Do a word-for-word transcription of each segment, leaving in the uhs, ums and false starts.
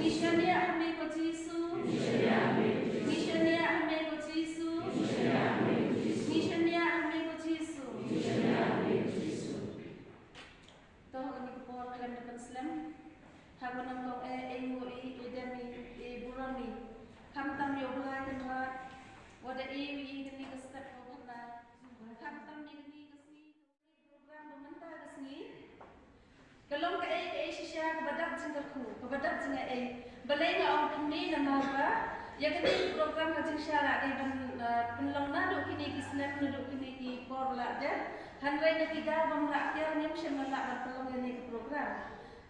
Ngi shaniah ha me ko Jisu. Ngi shaniah ha me ko Jisu. Ngi shaniah ha me ko Jisu. To ha kane ka por khlem da pynslem, ha ka nyngkong eh, eh, nguh ïa i, i dem i, i burom i. Khamtam ïa U Blai Kynrad, wat da i ïa kane ka step ko khana. Khamtam ïa kane ka sngi, program ba mynta ka sngi. Ka long kaei kaei shisha kaba dap jingkyrkhu, kaba dap jingaiei. Balei nga ong kumne namar ba ïa kane ka program ka jingshisha la dei ban, eh, pynlong naduh kine ki snem, naduh kine ki por la dep. Hynrei na ki daw bym lah tiar ngim shym la lah ban pynlong ïa kane ka program.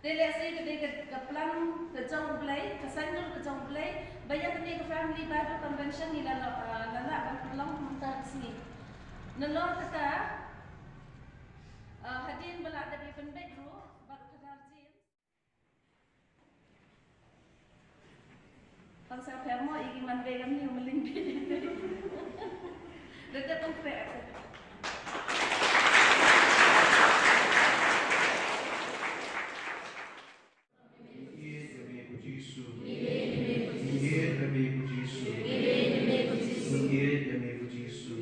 Te lehse ka dei ka, ka plan ka jong U Blei, ka saiñdur ka jong U Blei, ba ïa kane ka Family Bible Convention ngi la, la, la lah ban pynlong mynta ka sngi. Nalor kata, ah, hadien ba la dep ïa pynbeit ruh bad Phadar James. Tang sa pher mo, i ki man be kam ni ma ling bi. Da da tang pher. Ïeit ïa me ko Jisu. Ïeit ïa me ko Jisu. Ïeit ïa me ko Jisu.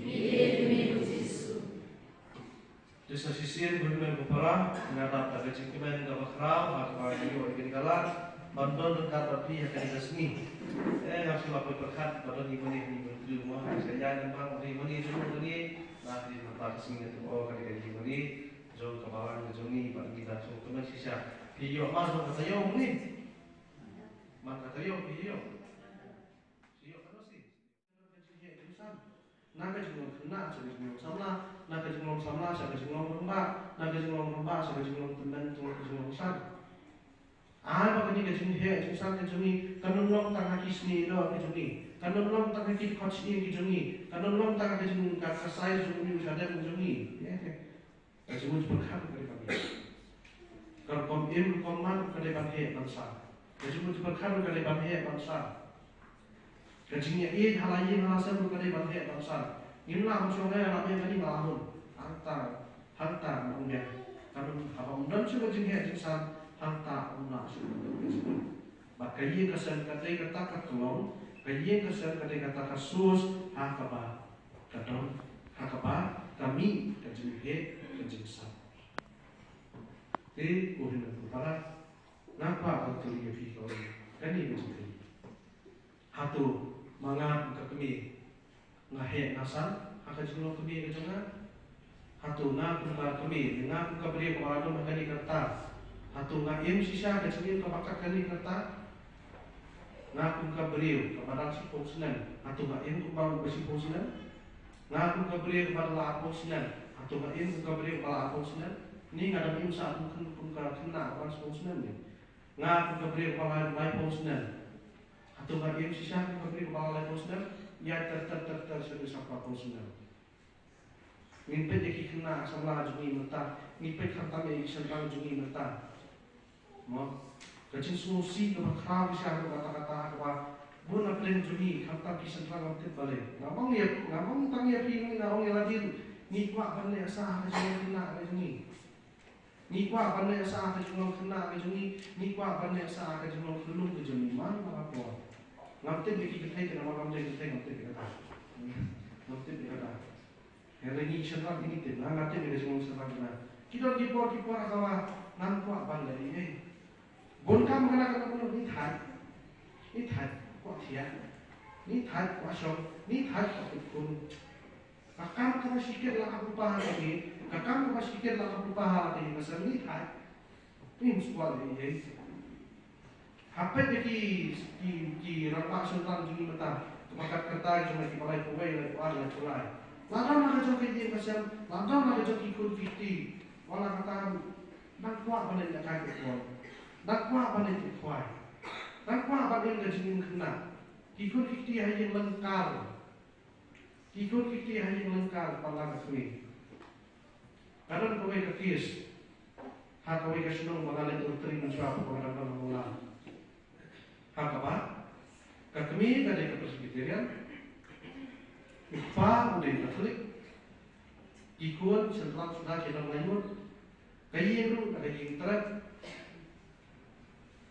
Te sa shisien ko hynmen ko para, nga dap da ka jingkmen kaba khraw ha kaba ngi ïoh ïa kane ka lad ban don ryngkat bad phi ha kane ka sngi. Eh, nga shu la poi pyrkhat ba don ïa mane ha ïing mane, ha ïing mane jong ngi, na ïing mane ka sngi nga tip, oh, kane ka ïing mane jong ka balang ka jong ngi, bad ngi da shu kmen shisha. Phi ïoh ma jong ka taïew mane? Man ka taïew phi ïoh? Phi ïoh kano shisha? Na ka jinglong khynnah sha ka jinglong samla, na ka jinglong samla sha ka jinglong rangbah, na ka jinglong rangbah sha ka jinglong tymmen, jinglong, jinglong san. Ai ba kane ka jingheh jingsan ka jong ngi kan ym long tang ha ki snieh doh ki jong ngi, kan ym long tang ha ki dkhot snieh ki jong ngi, kan ym long tang ha ka jing, ka, ka size jong u mih u shadem ka jong ngi. Ïa, ïa. Ka jingmut jingpyrkhat ruh ka dei ban heh. Ka rukom im rukom man ruh ka dei ban heh ban sah. Ka jingmut jingpyrkhat ruh ka dei ban heh ban sah. Ka jingïaieit ha la ïing ha la sem ruh ka dei ban heh ban sah. Ngim lah ban shong ha la biang kane la hun. Hangta, hangta ban biang. Ka don, haba ym don shuh ka jingheh jingsan, hangta ym lah shuh ban don ka jingim. Bad ka ïing ka sem ka dei kata ka tlong, ka ïing ka sem ka dei kata ka source ha kaba ka don, ha kaba ka mih ka jingheh ka jingsan. Te ko hynmen ko para, nga kwah ban kylli ïa phi kawei kane ka jingkylli. Hato ma nga kum ka kmie nga heh nga san ha ka jinglong kmie ka jong nga? Hato nga kum ka kmie, nga kum ka briew kaba la don ha kane ka rta, hato nga im shisha ka jingim kaba kat kane ka rta? Nga kum ka briew kaba dang shiphew snem, hato nga im kumba u ba shiphew snem? Nga kum ka briew kaba dang laiphew snem, hato nga im kum ka briew kaba laiphew snem? Ni nga dang im sah kum kyn-, kum ka khynnah kaba dang shiphew snem ni. Nga kum ka briew kaba lai, laiphew snem, hato nga im shisha kum ka briew kaba laiphew snem? Ïa ter ter ter ter shisha shisha phew snem. Ngin peit ïa ki khynnah samla jong ngi mynta, ngin peit khamtam ïa ki shynrang jong ngi mynta. Mo, ka jingsngewsih kaba khraw ki sha ruh kata kata kaba bun na pdeng jong ngi, khamtam ki shynrang ngam tip balei. Nga ong ïa, nga ong tang ïa phi, nga ong ïa lade ruh, ngi kwah ban leh sah ha ka jinglong khynnah ka jong ngi. Ngi kwah ban leh sah ha ka jinglong khynnah ka jong ngi, ngi kwah ban leh sah ha ka jinglong khyllung ka jong ngi man la ka por. Ngam tip ïa ki kynthei, kane ma ngam dei kynthei ngam tip ïa kata. Ngam tip ïa kata. Hynrei ngi shynrang ngi tip, nga, nga tip ïa ka jinglong shynrang ka na. Ki don ki por, ki por ha kaba ngam kwah ban leh ei ei. Bun kam ka na ka na bun, ngi thait. Ngi thait kwah thiah. Ngi thait kwah shong. Ngi thait kwah kut khun. Ka kam kaba shikit la ka pynpaw ha ka, ka kam kaba shikit la ka pynpaw ha ka, ka seng ngi thait. Ngim sngewbha ei ei. Hapdeng ki, ki, ki rangbah shynrang jong ngi mynta, kaba kat kata jong ngi kiba laiphew wei, laiphew ar, laiphew lai. La don la ka jong ka ïing ka sem, la don la ka jong ki khun ki kti. Wat la kata, dang kwah ban leit ïakai ïakhun. Dang kwah ban leit ïakhwai. Dang kwah ban im ka jingim khynnah. Ki khun ki kti ha ïing lyngkar. Ki khun ki kti ha ïing lyngkar, pala ka kmie. Ka don kawei ka case ha kawei ka shnong ba nga leit urtri mynshwa, ba nga dang don ha Mawlai. Ha kaba ka kmie ka dei ka Presbyterian, u pa u dei Katholik, ki khun shynrang suda ki dang laitluid, ka ïing ruh ka dei ka ïing trep.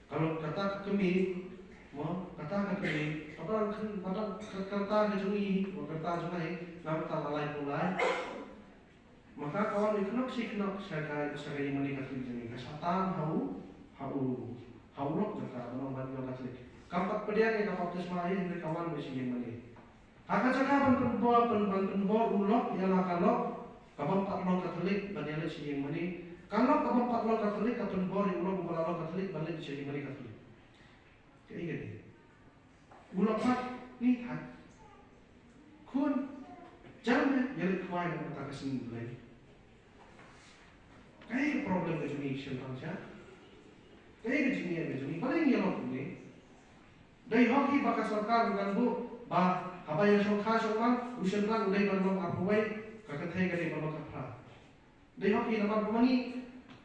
Ka long kata ka kmie Mo, kata ka kali, kata ka kata ka jong i, mo kata jong i, ngam kata la lai pulai. Maka ka wan i khnok shi khnok sha ka sha ka ïing mane Katholik jong i, ka Satan ha u ha u ha u lok jong ka ban ong ban ïong Katholik. Kam pat pdiang ïa ka baptisma i hynrei ka wan ba shi ïing mane. Ha ka jaka ban pynbor ban ban pynbor u lok ïa la ka lok ka bym pat long Katholik ban ïa leit shi ïing mane. Ka lok ka bym pat long Katholik ka pynbor ïa u lok u ba la long Katholik ban leit shi ïing mane Katholik. Kaei ka dei? U la pat ni thait. Khun, jan ne ïa leit khwai na kata ka sngi Blei. Kaei ka problem ka jong ngi shynrang sha? Kaei ka jingeh ka jong ngi? Balei ngi ïalok kumne? Dei hok hi ba ka sorkar u kan buh ba haba ïa shongkha shongman u shynrang u dei ban long arphew wei, ka kynthei ka dei ban long khatphra. Dei hok hi namar ba ma ngi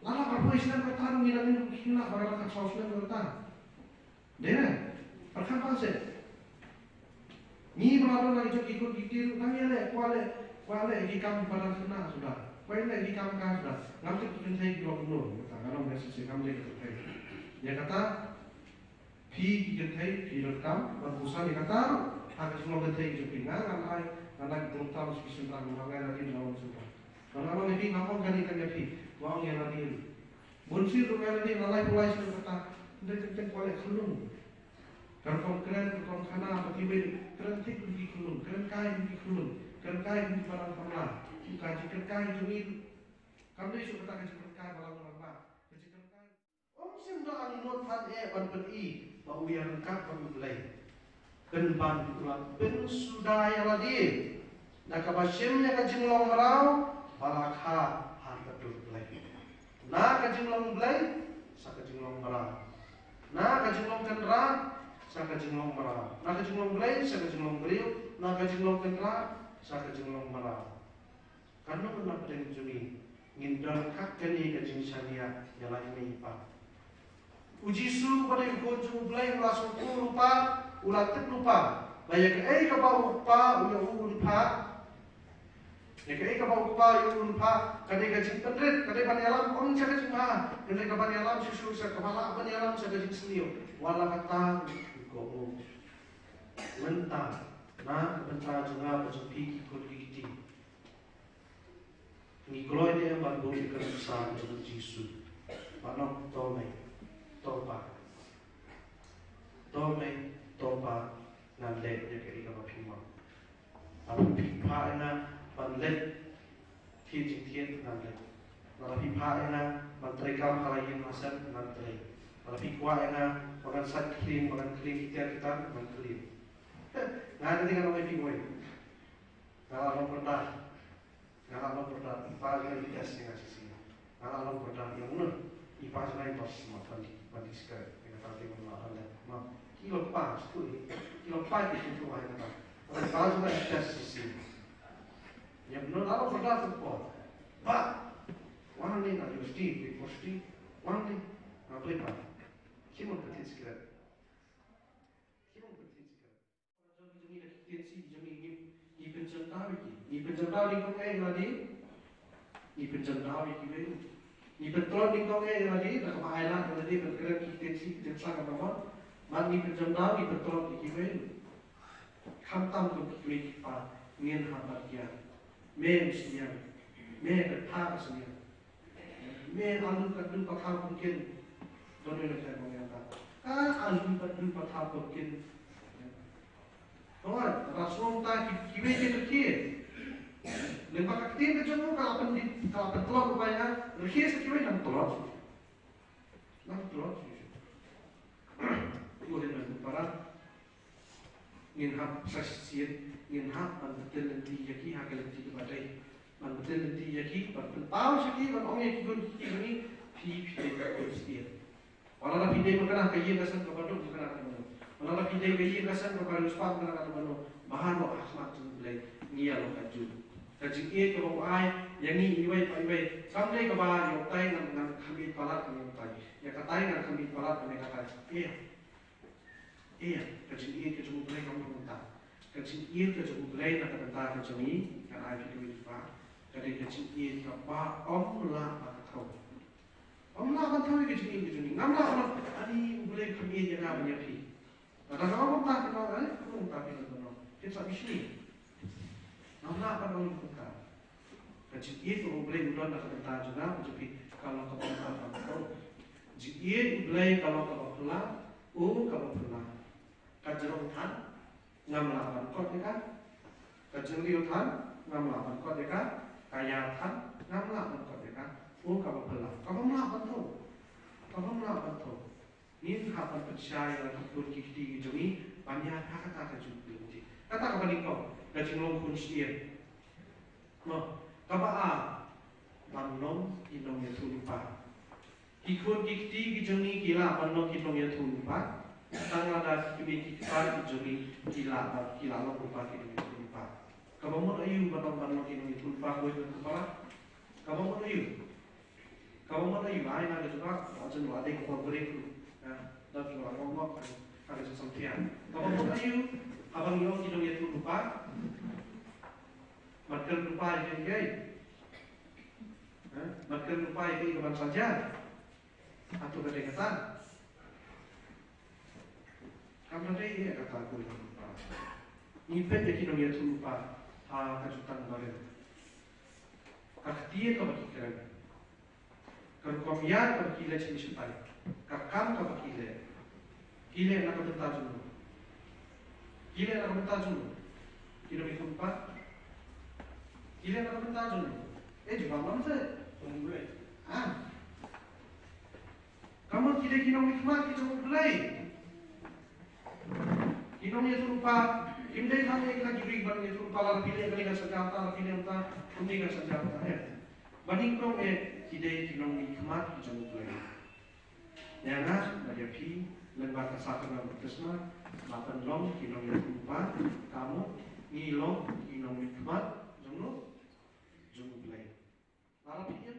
la arphew snem ka rta, ngi la ïoh khyndiat ba la khatsaw snem ka rta. Dei ne? Pyrkhat ba se ngi ba la don la ki jong ki khun ki kti ruh tang ïaleh, kwah leh, kwah leh ki kam ba dang khynnah suda, kwah leh ki kam ka suda. Ngam tip ki kynthei ki long kumno, kata nga long ba shisha ngam leh ki kynthei. Ïa kata, phi ki kynthei phi donkam ban pynsan ïa kata ruh ha ka jinglong kynthei ka jong phi. Nga ngan ai, ngan ai ki tong tam sha ki shynrang, ngan ai lade na wan shynrang. Ngan ai lade, nga ong kane kane ïa phi, nga ong ïa lade. Bun sien ruh ngan ai lade na lai pulai sien kata. Hynrei teng teng kwah leh khyllung. Ka rukom kren, ka rukom khana ba kiwei, kren thik kum ki khyllung, kren kai kum ki khyllung, kren kai kum ki paralok samla. Ka jingkren kai jong ngi kam dei shuh kata ka jingkren kai ba lang lang ba. Ka jingkren kai Ym shym don ani nud than eh ban pyni ba u ïaryngkat bad U Blei. Pynban u la pynsuda ïa lade da kaba shim ïa ka jinglong mraw ba la kha ha ka dur Blei. Na ka jinglong Blei sha ka jinglong mraw. Na ka jinglong Kynrad sha ka jinglong mraw. Na ka jinglong Blei sha ka jinglong briew. Na ka jinglong Kynrad sha ka jinglong mraw. Katno na pdeng jong ngi ngin don kat kane ka jingshaniah ïa la i mei i pa. U Jisu ba dei u Khun jong U Blei u la sngewthuh lypa, u la tip lypa ba ïa kaei kaba u Kpa u ïa u un phah, ïa kaei kaba u Kpa u ïa u un phah ka dei ka jingpynrit, ka dei ban ïalam ym sha ka jingbha, ka dei ka ban ïalam shuh shuh sha kaba lah ban ïalam sha ka jingsniew. Wat la katta u kohnguh. Mynta na ka bynta jong nga bad jong phi ki khun ki kti, ngi kloi ne em ban buh ïa ka nuksa jong u Jisu? Ban ong, to mei, to pa, to mei, to pa, ngan leh ïa kaei kaba phi mon. Lada phi phah ïa nga ban leit thied jingthied, ngan leit. Lada phi phah ïa nga ban trei kam ha la ïing la sem, ngan trei. Lada phi kwah ïa nga ba ngan sait khlieng, ba ngan khlieng ki tiar ki tar, ngan khlieng. Nga te ngan ong ïa phi, wei, nga la long pyrta. Nga la long pyrta, i pa jong nga i test ïa nga shisien. Nga la long pyrta ïa uno, i pa jong nga i ba smat ban di, ban di skret. Ïa kata te ngan la ban leh. Ma, ki long pa, shu ki long pa ki tu tu ïa kata. I pa jong nga i test shisien. Ïa uno la long pyrta tu por. Ba, wan hangne na university, university. Wan hangne na Blei pa. Ki mon ka tin skret. Ki mon ka tin skret. Jong ngi da ki ktien shi jong ngi, ngi, ngi pynjyndaw ïa ki. Ngi pynjyndaw nyngkong eh ïa lade. Ngi pynjyndaw ïa kiwei. Ngi pyntlot nyngkong eh ïa lade da kaba ailad ïa lade ban kren ki ktien shi ki ktien sla kaba mon. Bad ngi pynjyndaw, ngi pyntlot ïa kiwei. Khamtam kum kiwei ki kpa ngin hap ban kiar. Me u sniang. Me ka kpa ka sniang. Me alu ka du pathaw pumpkin. Don ne ka bang ïa ta. Ka alu ka du pathaw pumpkin. Hooid, ra sngewthuh ki, kiwei ki rkhie. Lyngba ka ktien ka jong u ka la pyndit, ka la pyntlot u ba ïa rkhie sa kiwei nang tlot. Nang tlot. Ko hynmen ko para. Ngin hap sa shisien, ngin hap ban pyntil lynti ïa ki ha ka lynti kaba dei. Ban pyntil lynti ïa ki, ban pynpaw sha ki, ban ong ïa ki khun ki kti jong ngi, phi, phi dei ki khun shisien. Wat la phi dei ba kane ka ïing ka sem kaba duk, ba kane ka duk. Wat la phi dei ka ïing ka sem kaba riewspah, ba kane ka duk, ba noh, bha noh ha khmat jong U Blei, ngi ïa long ka juh. Ka jingïeit kaba u ai ïa ngi iwei pa iwei. Kam dei kaba ïa utai ngan, ngan kham ïeit palat, ngan ïa utai. Ïa katai ngan kham ïeit palat, ngan ïa katai. Ïa. Ïa, ka jingïeit ka jong U Blei kam long kumta. Ka jingïeit ka jong U Blei na ka bynta ka jong ngi, ka ai phi kawei ki pa, ka dei ka jingïeit kaba ym lah ban thew. Ym lah ban thew ïa ka jingïeit ka jong ngi. Ngam lah ban ong, ani U Blei kam ïeit ïa nga ban ïa phi. Lada ka ong kumta ki nong, eh, ka ong kumta ki nong, ki sa bishni. Ngam lah ban ong kumta. Ka jingïeit U Blei u don na ka bynta jong nga, ka jingïeit ka long kaba phylla. Jingïeit U Blei ka long kaba phylla, u kaba phylla. Ka jrong than, ngam lah ban kot ïa ka. Ka jylliew than, ngam lah ban kot ïa ka. Ka ïa than, ngam lah ban kot ïa ka. U kaba phylla, kaba mlah ban thew. Kaba mlah ban thew. Ngin hap ban pynshai ïa la ki khun ki kti ki jong ngi ban ïaid ha kata ka jingpynim. Kata kaba nyngkong, ka jinglong khun syiar. Mo, kaba ar, ban long ki nongïathuhlypa. Ki khun ki kti ki jong ngi ki lah ban long ki nongïathuhlypa. Tang lada ki kmie ki kpa ki jong ngi ki lah ban, ki lah long lypa ki nongïathuhlypa. Kaba mut aïu ban long, ban long ki nongïathuhlypa, khuid bad kpa. Kaba mut aïu. Kaba mut aïu, ai na ka jong ka, ka jong ka dei ka por break ruh. Ha, dang jong ka mut, ha ka jong samthiang. Kaba mut aïu, haba ngi ong ki nongïathuhlypa. Ban kren lypa ïa kiei kiei. Ha, ban kren lypa ïa kiei kiei ban sa jan. Hato ka dei kata? Kam dei ïa kata, ko ïathuhlypa. Ngi peit ïa ki nongïathuhlypa ha ka jutang barim. Ka ktien kaba ki kren. Ka rukom ïaid kaba ki leh sha ki shatai. Ka kam kaba ki leh. Ki leh na ka bynta jong no. Ki leh na ka bynta jong no. Ki nongïathuhlypa. Ki leh na ka bynta jong no. Eh, jubab lam se. Ah. Ka mut ki dei ki nongmihkhmat ki jong U Blei. Ki nongïathuhlypa, kim dei tang ïa kita ki briew ban ïathuhlypa, lada phi leh kane kan sa jia kumta, lada phi leh kumta, kumne kan sa jia kumta, eh. Ba nyngkong eh, ki dei ki nongmihkhmat ki jong U Blei. Ïa nga bad ïa phi, lyngba ka sakramen baptisma, ba pynlong ki nongïathuhlypa, ka mut ngi long ki nongmihkhmat jong no, jong U Blei. Lada phi ïa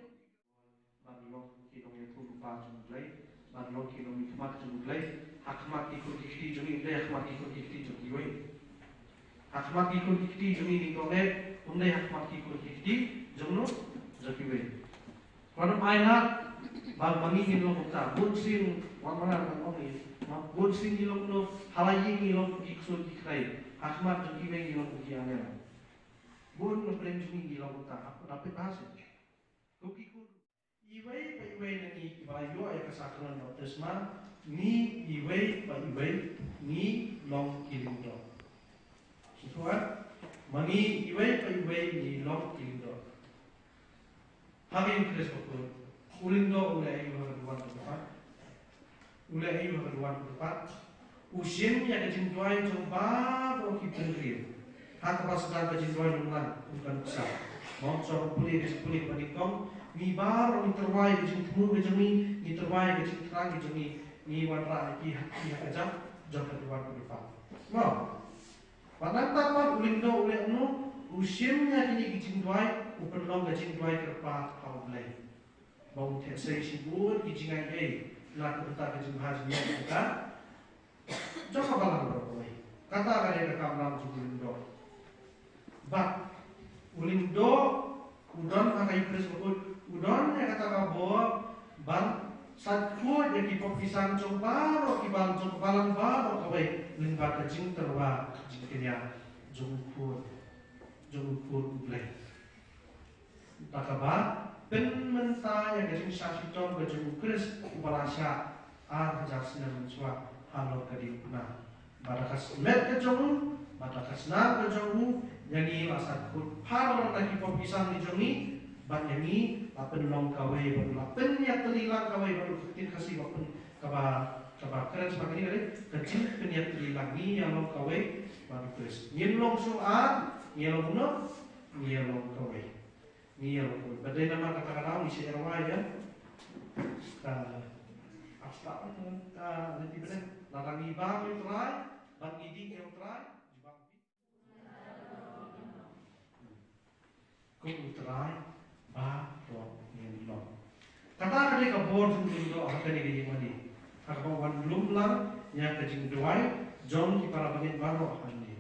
Ban long ki nongïathuhlypa jong U Blei, ban long ki nongmihkhmat jong U Blei, ha khmat ki khun ki kti jong ngi, ym dei ha khmat ki khun ki kti jong kiwei. Ha khmat ki khun ki kti jong ngi nyngkong eh, ym dei ha khmat ki khun ki kti jong no, jong kiwei. Wat nym ailad ba ma ngi ngin long kumta, bun sien, wat mara ban ong ngi, ma bun sien ngi long kumno, ha la ïing ngi long kum ki ksuid ki khrei, ha khmat jong kiwei ngi long kum ki angel. Bun na pdeng jong ngi ngi long kumta, ha, na pdeng ba sien. Ko ki khun. Iwei pa iwei na ngi kiba la ïoh ïa ka sakramen baptisma, ngi iwei pa iwei ngi long ki lyngdoh. Sngewthuh? Ma ngi iwei pa iwei ngi long ki lyngdoh. Ha ka Eukharist bakhuid, u lyngdoh u leh aïu ha ka duwan ka kyrpad? U leh aïu ha ka duwan ka kyrpad? U shim ïa ka jingduwai jong baroh ki briew. Ha kaba sdang ka jingduwai lem lang, u ka nuksa. Mo, shuwa ban pule ka jingpule kaba nyngkong, ngi baroh ngi tyrwa ïa ka jingthmu ka jong ngi, ngi tyrwa ïa ka jingthrang ka jong ngi, ngi wanrah ïa ki ha, ki ha ka jaka jong ka duwan ka kyrpad. Mo. Bad nangta pat u lyngdoh u leh kumno, u shim ïa kine ki jingduwai, u pynlong ka jingduwai kyrpad ha U Blei. Ba un theh sei shibun ki jingai ei, na ka bynta ka jingbha jingïap jong ka, jong ka balang baroh kawei. Kata ka dei ka kamram jong u lyngdoh. Bad u lyngdoh u don ha ka Eukharist bakhuid, u don ïa kata ka bor ban sait khuid ïa ki pop ki san jong baroh ki bang jong ka balang baroh kawei lyngba ka jingtyrwa jingkñia jong u Khun, jong u Khun U Blei. Da kaba pynmynta ïa ka jingshah shitom ka jong u Khrist uba la shah ar hajar snem mynshuwa halor ka diengphna. Bad da ka smet ka jong u, bad da ka snam ka jong u, ïa ngi la sait khuid phar na ki pop ki san ki jong ngi, bad ïa ngi la pynlong kawei, bad la pynïatylli lang kawei, bad ka ktien Khasi ba pyn, kaba, kaba kren sha kane ka dei ka jingpynïatylli lang, ngi ïa long kawei bad u Khrist. Ngin long shuh ar, ngi ïa long kumno, ngi ïa long kawei. Ngi ïa long kawei. Ba dei namar kata ka daw ngi shu ïa rwai ïa ka, ah, ap start, ah, lynti bneng. Lada ngi bam ïa U Trai, bad ngi dih ïa U Trai, jubab phi. Kum U Trai baroh ngin long. Kata ka dei ka bor jong u lyngdoh ha kane ka ïing mane. Ha kaba wan lum lang ïa ka jingduwai jong ki para bangeit baroh hangne.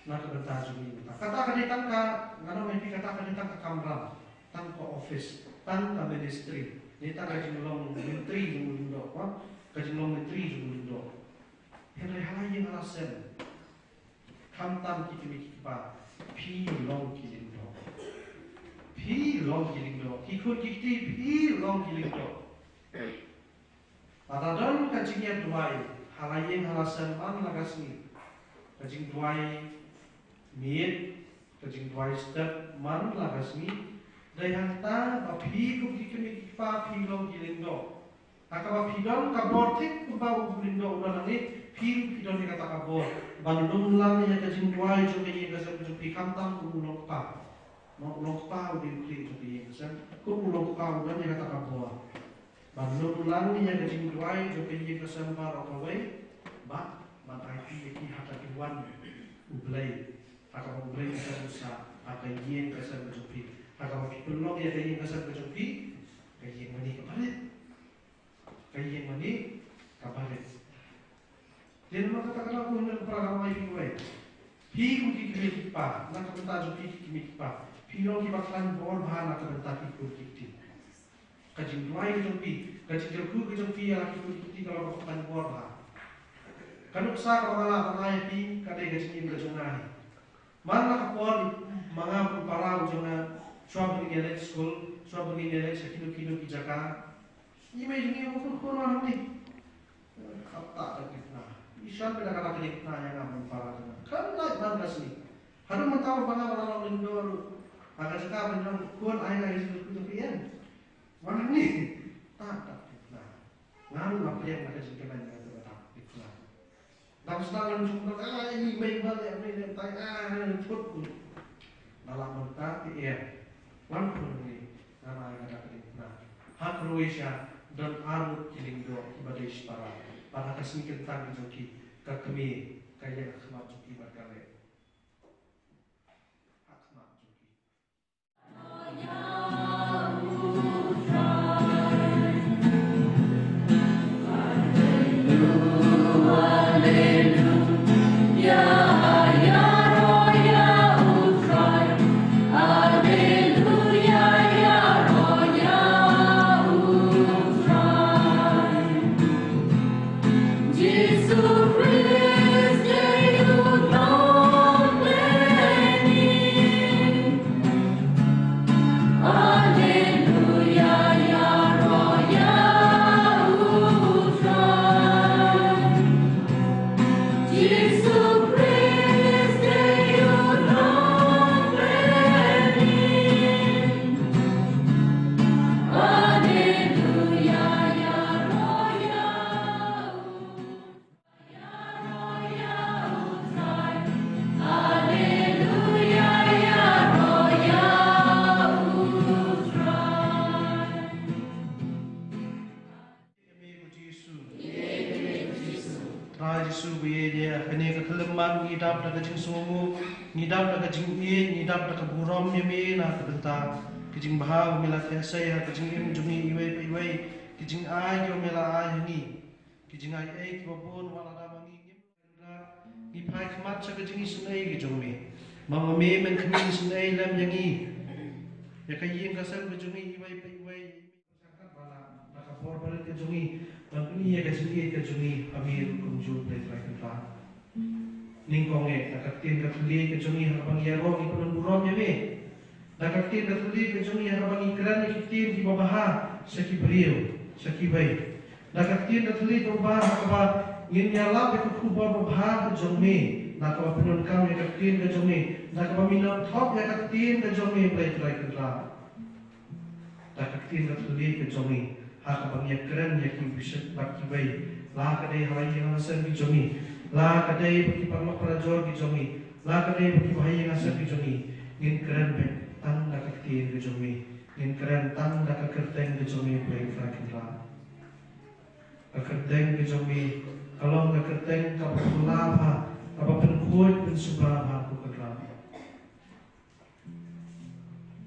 Na ka bynta jong ngi mynta. Kata ka dei tang ka, ngan ong ïa phi, kata ka dei tang ka kamram, tang ka office, tang ka ministry. Ne tang ka jinglong myntri jong u lyngdoh, wa? Ka jinglong myntri jong u lyngdoh. Hynrei ha la ïing ha la sem, khamtam ki kmie ki kpa, phi long ki lyngdoh. Phi long ki lyngdoh. Ki khun ki kti, phi long ki lyngdoh. Lada don ka jingïaid duwai ha la ïing ha la sem man la ka sngi, ka jingduwai miet, ka jingduwai step man la ka sngi, dei hangta ba phi kum ki kmie ki kpa phi long ki lyngdoh. Ha kaba phi don ka bor thik kumba u lyngdoh u don hangne, phi ruh phi don ïa kata ka bor ban lum lang ïa ka jingduwai jong ka ïing ka sem jong phi, khamtam kum u longkpa. Mo, u longkpa u dei u khlieh jong ka ïing ka sem, kum u longkpa u don ïa kata ka bor ban lum lang ïa ka jingduwai jong ka ïing ka sem baroh kawei, bad ban aiti ïa ki ha ka duwan U Blei, ha kaba U Blei u sah ha ka ïing ka sem ka jong phi, ha kaba phi pynlong ïa ka ïing ka sem ka jong phi ka ïing mane kaba rit. Ka ïing mane kaba rit. Te namar kata ka daw ko hynmen ko para, nga ong ïa phi kawei. Phi kum ki kmie ki kpa, na ka bynta jong phi ki kmie ki kpa, phi long kiba khlaiñ bor bha na ka bynta ki khun ki kti. Ka jingduwai ka jong phi, ka jingkyrkhu ka jong phi ïa la ki khun ki kti ka long kaba khlaiñ bor bha. Ka nuksa kaba nga lah ban ai ïa phi ka dei ka jingim ka jong nga hi. Man la ka por ma nga kum para u jong nga, shuwa ba ngin ïaleit skul, shuwa ba ngin ïaleit sha kino kino ki jaka, i mei jong ngi u khun khun hangne. Kham tah da ka diengphna. I shan beit da ka diengphna ïa nga kum para jong nga. Kham lait man ka sngi. Haduh mynta ba nga ba la long lyngdoh ruh, ha ka jaka ban ong khun ai nga ïa ka jingkyrkhu jong phi em, wan hangne. Tah da ka diengphna. Nga ruh nga pdiang na ka jingkmen kata kata. Dang sdang ngan jumpa, ah, i mei ba leh, mei leh tai, ah, thut kun. Nga lah mynta te er. Wan khun ni, nga ai kata ka diengphna. Ha Croatia don arngut ki lyngdoh kiba dei shipara. Bad ha ka sngi kyntang ka jong ki, ka kmie ka ïeng ha khmat jong ki bad ka leh ha khmat jong ki. Trai Jisu ba ïeit, ïa kane ka khyllipmat ngi dap da ka jingsngewnguh, ngi dap da ka jingïeit, ngi dap da ka burom ïa me na ka bynta ka jingbha ba me la theh sei ha ka jingim jong ngi iwei pa iwei, ka jingai kiba me la ai ha ngi. Ki jingai ei kiba bun, wat lada ma ngi ngim, ngi phai khmat sha ka jingisynei ka jong me. Ma ma me men khmih isynei lem ïa ngi, ïa ka ïing ka sem ka jong ngi iwei pa iwei. Da ka bor barit ka jong ngi ban pyni ïa ka jingïeit ka jong ngi ha me ruh kumjuh, Blei Trai Kynrad. Nyngkong eh, da ka ktien ka thylliej ka jong ngi ha kaba ngi ïaroh ngi pynlong burom ïa me. Da ka ktien ka thylliej ka jong ngi ha kaba ngi kren ïa ki ktien kiba bha sha ki briew, sha kiwei. Da ka ktien ka thylliej kaba bha ha kaba ngin ïalap ïa ka khubor babha ka jong me. Da kaba pyndonkam ïa ka ktien ka jong me. Da kaba minot thok ïa ka ktien ka jong me, Blei Trai Kynrad. Da ka ktien ka thylliej ka jong ngi ha kaba ngi ïakren ïa ki bishop bad kiwei, la ka dei ha la ïing ha la sem ki jong ngi, la ka dei bad ki paralok parajor ki jong ngi, la ka dei bad kiba ha ïing ha sem ki jong ngi, ngin kren beit tang da ka ktien ka jong me, ngin kren tang da ka kyrteng ka jong me, Blei Trai Kynrad. Ka kyrteng ka jong me ka long ka kyrteng kaba phylla bha, kaba pynkhuid pynsuba bha, ko Kynrad.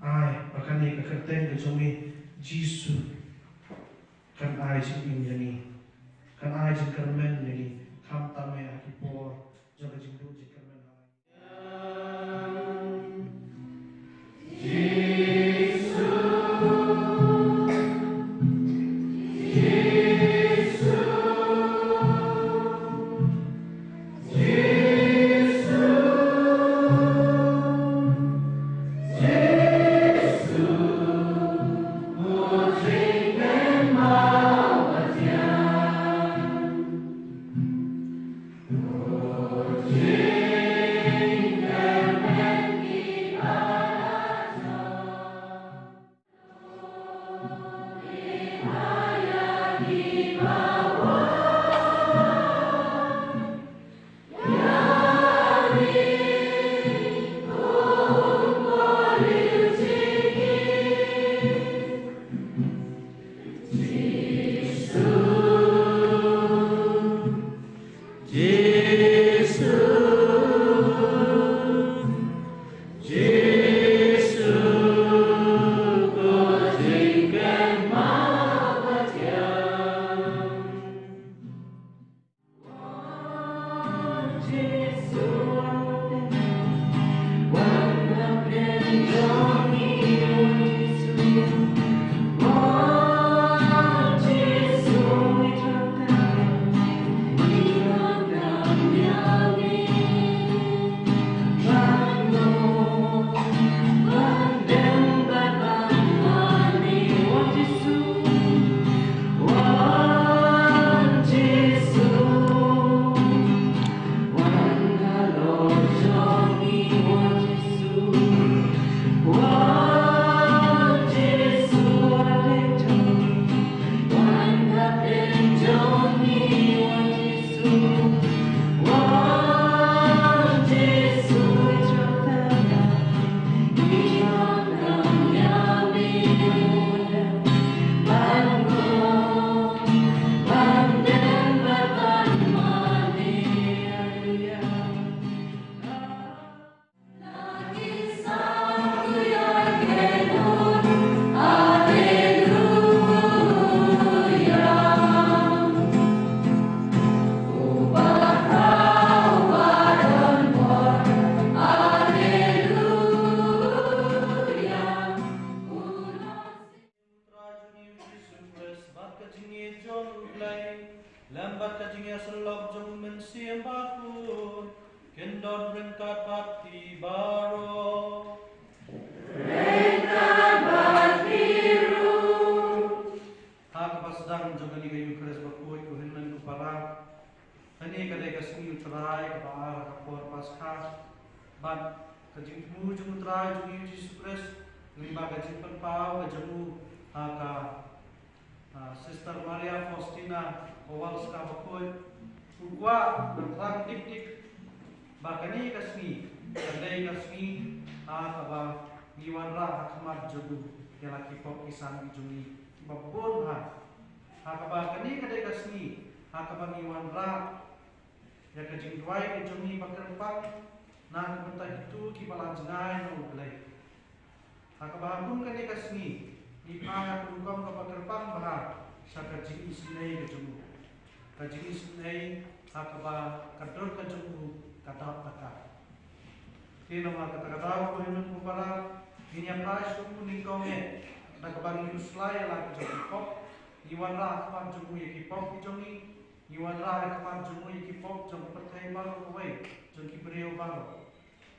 Ai ba kane ka kyrteng ka jong me Jisu kan ai jingim ïa ngi, kan ai jingkyrmen ïa ngi, khamtam eh ha ki por jong ka jingduh jingkyrmen ha la Jisu, Jisu. Lem bad ka jingïasyllok jong u Mynsiem Bakhuid, kin don ryngkat bad phi baroh. Ha kaba sdang jong kane ka Eukharist bakhuid, ko hynmen ko para, kane ka dei ka sngi U Trai kaba ar ha ka por Paskha, bad ka jingthmu jong U Trai jong ngi U Jisu Khrist, lyngba ka jingpynpaw ka jong u ha ka Ah, Sister Maria Faustina Kowalska bakhuid, u kwah ban thrang dik dik ba kane ka sngi ka dei ka sngi ha kaba ngi wanrah ha khmat jong u ïa la ki pop ki sam ki jong ngi kiba bun bha. Ha kaba kane ka dei ka sngi ha kaba ngi wanrah ïa ka jingduwai ka jong ngi ba kyrpang na ka bynta kito kiba la jngai na U Blei. Ha kaba ha kum kane ka sngi ngi phai ha ka rukom kaba kyrpang bha sha ka jingisynei ka jong u. Ka jingisynei ha kaba ka dur ka jong u ka dap taka. Te namar kata ka daw, ko hynmen ko para, ngin ïa phai sha u nyngkong eh da kaba ngin khuslai ïa la ka jong ki pop. Ngi wanrah ha khmat jong u ïa ki pop ki jong ngi. Ngi wanrah ha khmat jong u ïa ki pop jong ka pyrthei baroh kawei, jong ki briew baroh.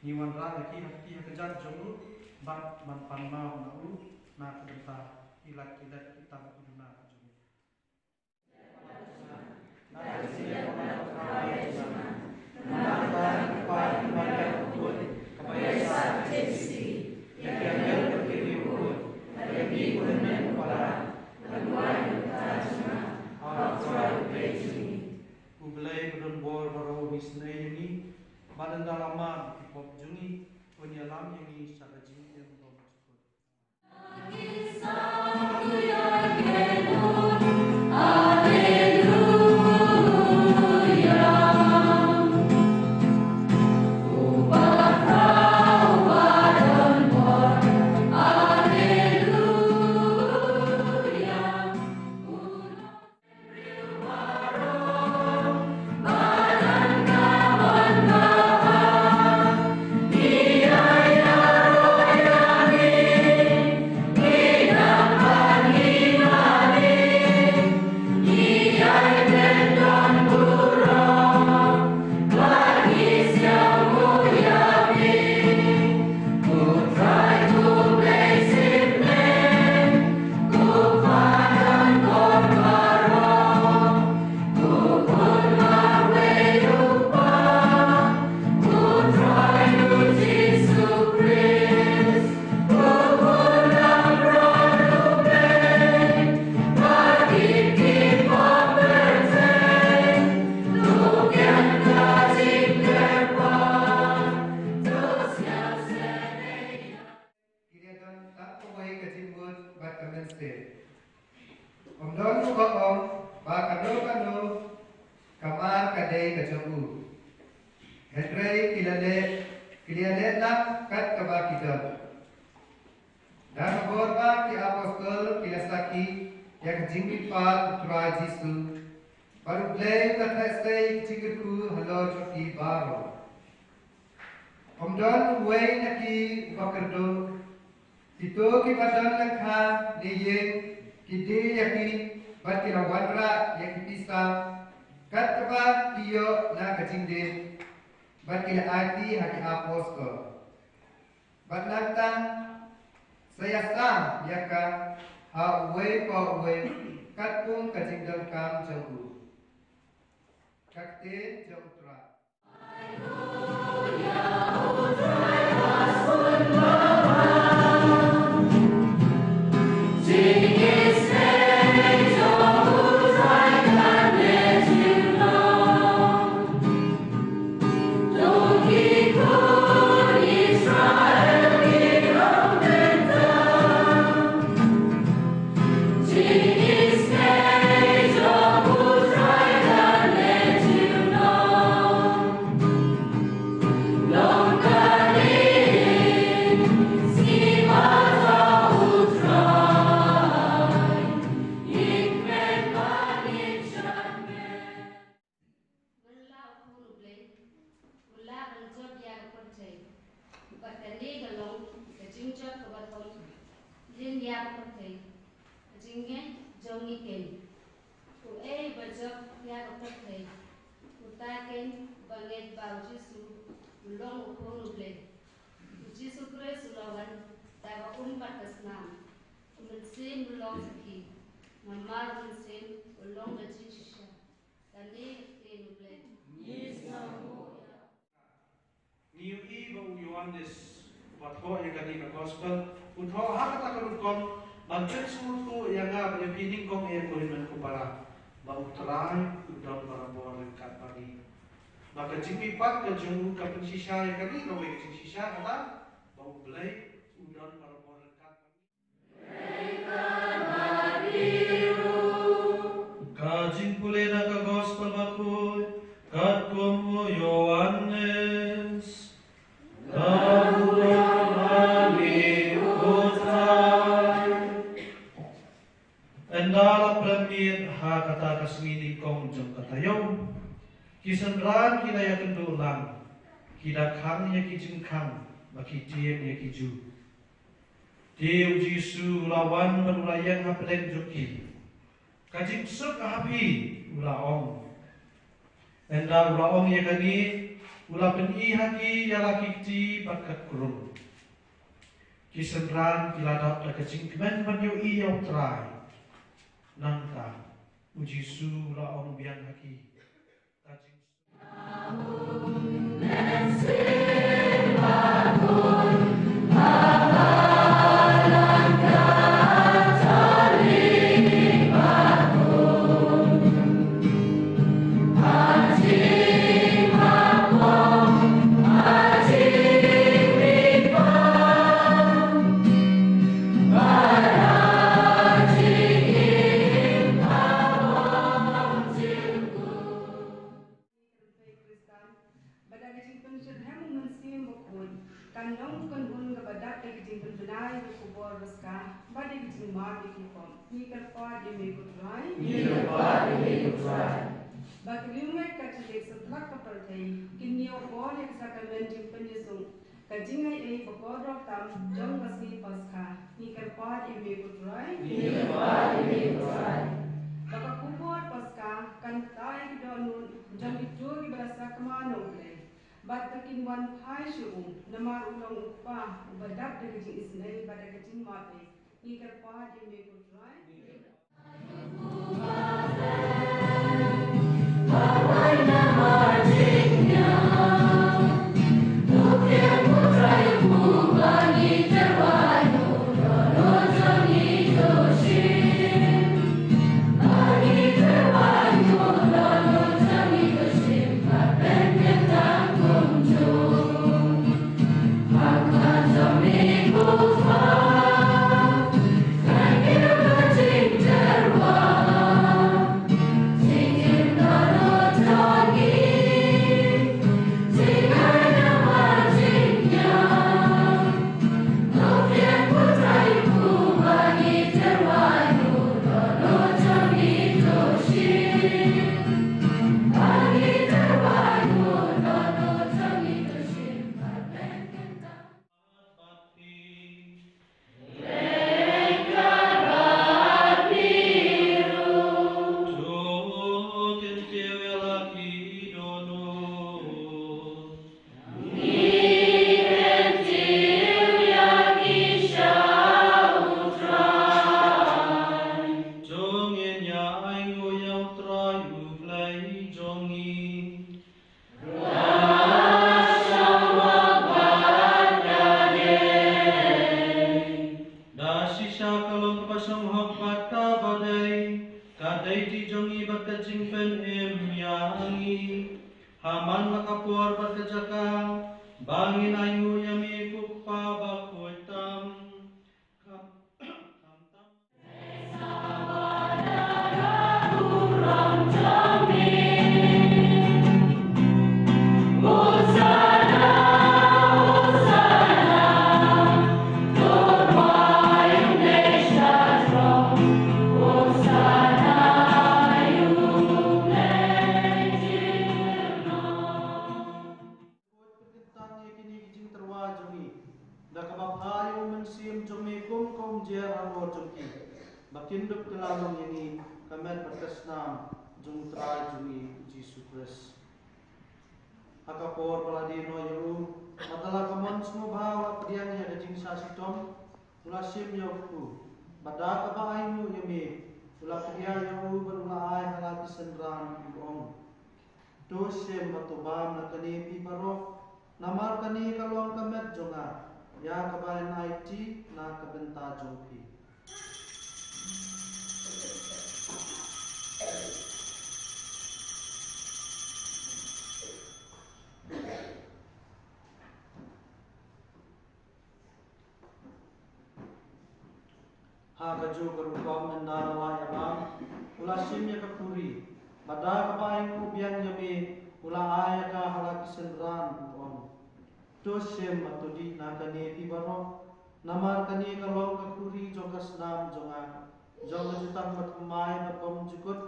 Ngi wanrah ïa ki ha ki ha ka jait jong u bad ban pan maw na u na ka bynta ki lad ki lad ki tam ki duna ka jong u. U Blei ba don bor baroh un isynei ïa ngi bad ynda la mad ki pop jong ngi, un ïalam ïa ngi sha ka jingim ba Ki la don tang kawei ka jingmut bad ka mynsiem. Ym don uba ong ba kano kano ka mar ka dei ka jong u. Hynrei ki la leh, ki la leh lang kat kaba ki don. Da ka bor ba ki apostol ki la sakhi ïa ka jingkyrpad U Trai Jisu, bad U Blei u la theh sei ka jingkyrkhu halor jong ki baroh. Ym don uwei na ki uba kyrduh. Kito kiba don lyngkha ne ïing ki die ïa ki bad ki la wanrah ïa ki pisa kat kaba ki ïoh na ka jingdie, bad ki la aiti ha ki apostol. Bad nangta sa ïasam ïa ka ha uwei pa uwei katkum ka jingdonkam jong u. Ka ktien jong U Trai. Jop ïa ka pyrthei. Uta keiñ uba ngeit ba u Jisu u long u Khun u Blei. U Jisu Khrist u la wan da ka um bad ka snam. U Mynsiem u long sakhi. Namar u Mynsiem u long ka jingshisha. Kane ka ktien u Blei. Ngi ïohi ba u Ïoannis uba thoh ïa kane ka gospel u thoh ha kata ka rukom ban pynsngewthuh ïa nga bad ïa phi nyngkong eh ko hynmen ko para, ba U Trai u don barabor ryngkat bad ngi. Ba ka jingmihpat ka jong u ka pynshisha ïa kane kawei ka jingshisha, kata ba U Blei u don barabor ryngkat bad ngi. Ka jingpule na ka gospel bakhuid katkum u Ïoannis. Ka burom ha ngi, ko Trai. Ynda la pynmih ha kata ka sngi nyngkong jong ka taïew, ki synran ki la ïakynduh lang, ki da khang ïa ki jingkhang bad ki tieng ïa ki ju. Te u Jisu u la wan bad u la ïeng ha pdeng jong ki. Ka jingsuk ha phi, u la ong. Ynda u la ong ïa kane, u la pyni ha ki ïa la ki kti bad ka krung. Ki synran ki la dap da ka jingkmen ban ïohi ïa U Trai. Nangta u Jisu u la ong biang ha ki. Ka jing Ba da ka jingpynshit hem u Mynsiem Bakhuid, kan long u kynhun kaba dap da ka jingpynbna ïa ka khubor baska bad da ka jingmap ïa ki pop. Ngi kyrpad ïa me ko Trai. Ngi kyrpad ïa me ko Trai. Ba ka liang ka jingïeit satlak ka pyrthei kin ïoh bor ïa ka sakramen jingpynïasuk, ka jingai ei ba kordor tam jong ka sngi Paskha. Ngi kyrpad ïa me ko Trai. Ngi kyrpad ïa me ko Trai. Ba ka khubor Paskha kan tai ki dohnud jong kito kiba la sakma na U Blei. Bad ba kin wan phai sha u, namar u long u Kpa uba dap da ka jingisynei bad da ka jingmap ei. Ngi kyrpad ïa me ko Trai. Da shisha ka long kaba sngewhok bad kaba dei, ka dei ti jong ngi bad ka jingpynim ïa ngi. Ha man la ka por bad ka jaka, ba ngin ainguh ïa me ko Kpa bakhuid tam. Kham, kham tam. Khuid pynkyntang ïa kine ki jingtyrwa jong ngi da kaba phah ïa u Mynsiem jong me kum ka umjer halor jong ki, ba kin dup kylla long ïa ngi ka met bad ka snam jong u Trai jong ngi u Jisu Khrist. Ha ka por ba la die noh ïa u, bad da la ka mon sngewbha u la pdiang ïa ka jingshah shitom, u la shim ïa u kpu, bad da kaba ainguh ïa me, u la pdiang ïa u bad u la ai ha la ki synran, u ong: To shem bad to bam na kane phi baroh, namar kane ka long ka met jong nga, ïa kaba yn aiti na ka bynta jong phi. Ha kajuh ka rukom, ynda la ïa bam, u la shim ïa ka khuri, bad da kaba ainguh biang ïa me, u la ai ïa ka ha la ki synran, u ong: To shem bad to dih na kane phi baroh, namar kane ka long ka khuri jong ka snam jong nga, jong ka jutang bathymmai bad bymjukut,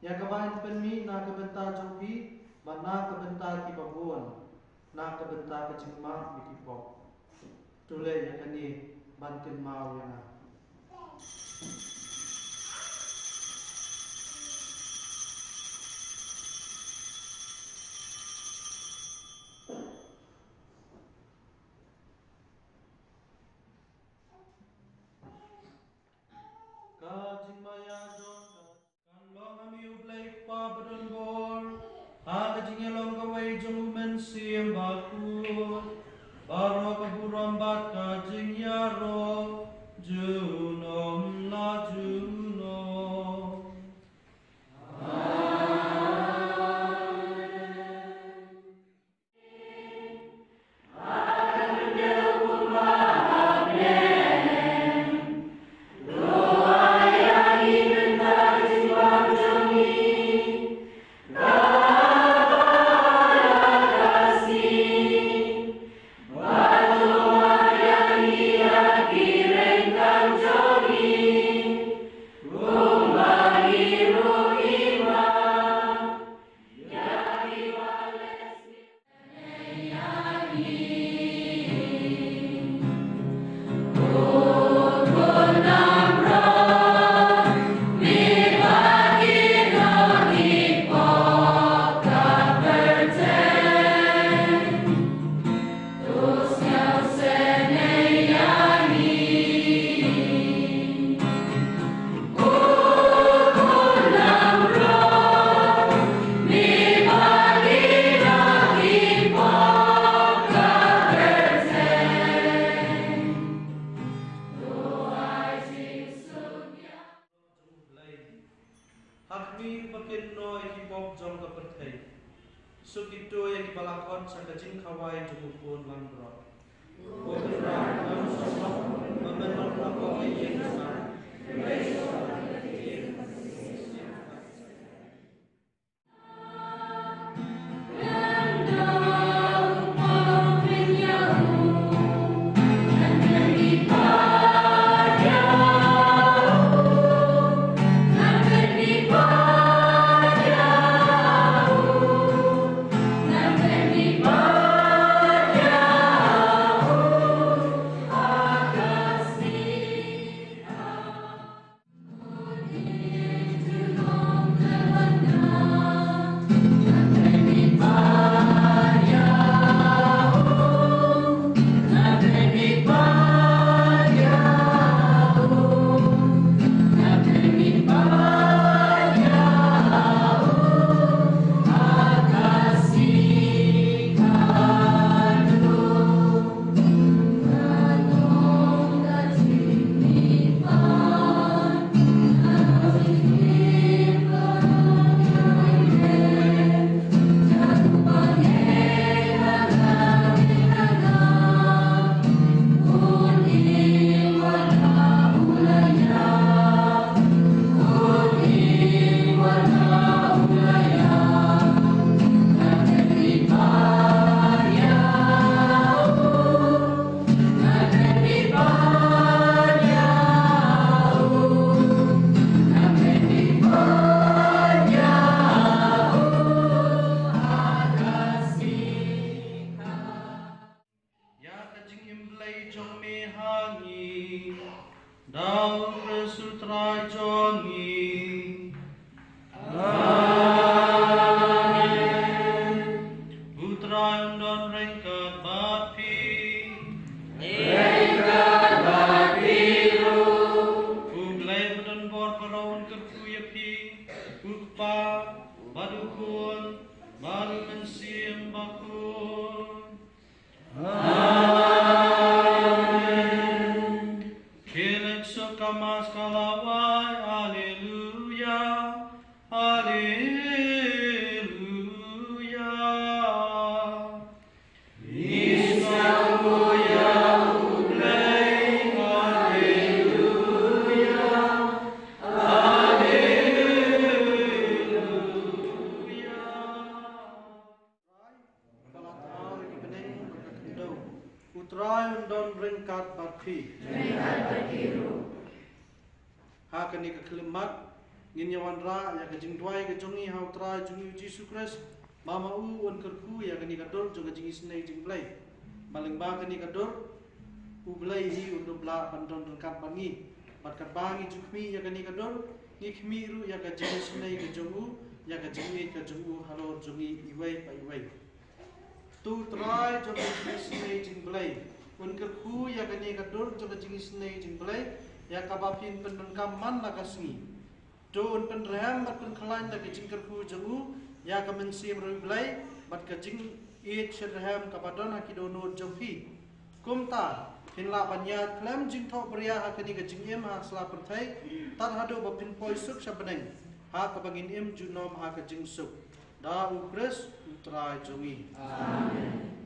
ïa kaba yn pynmih na ka bynta jong phi bad na ka bynta kiba bun, na ka bynta ka jingmap ïa ki pop. To leh ïa kane ban kynmaw ïa nga. Ka jingmaïa jong ka kan long ha me U Blei Kpa badonbor, ha ka jingïalong kawei jong U Mynsiem Bakhuid, baroh ka burom bad ka jingïaroh junom la junom. Ha khmih uba kynnoh ïa ki pop jong ka pyrthei, suk kito ïa kiba la khot sha ka jingkhawai jong U Khun langbrot. Ko Trai, ngam sngewbha ba men long ha ka ïing jong nga. bad u Khun bad u Mynsiem Bakhuid. Amen. Khie leit suk, ka Mass ka la wai. Alleluia, alleluia. Ngi sngewbha ïa U Blei. Alleluia, alleluia. Trai, ka la thaw ïa ki bneng bad ka khyndew. U Trai un don ryngkat bad phi. Ha kane ka khyllipmat ngin ïa wanrah ïa ka jingduwai ka jong ngi ha U Trai jong ngi U Jisu Khrist, ba ma u un kyrkhu ïa kane ka dur jong ka jingisynei jingblei. Ba lyngba kane ka dur U Blei hi un dup lah ban don ryngkat bad ngi. Bad katba ngi ju khmih ïa kane ka dur, ngi khmih ruh ïa ka jingisynei ka jong u, ïa ka jingïeit ka jong u halor jong ngi iwei pa iwei. To U Trai jong ka jingisynei jingblei un kyrkhu ïa kane ka dur jong ka jingisynei jingblei, ïa kaba phin pyndonkam man la ka sngi. To un pynrhem bad pynkhlaiñ da ka jingkyrkhu jong u ïa ka mynsiem riewblei bad ka jingïeit shitrhem kaba don ha ki dohnud jong phi. Kumta phin lah ban ïaid khlem jingthoh bria ha kane ka jingim ha sla pyrthei, tad haduh ba phin poi suk sha bneng, ha kaba ngin im junom ha ka jingsuk. Da U Khrist U Trai jong ngi. Amen.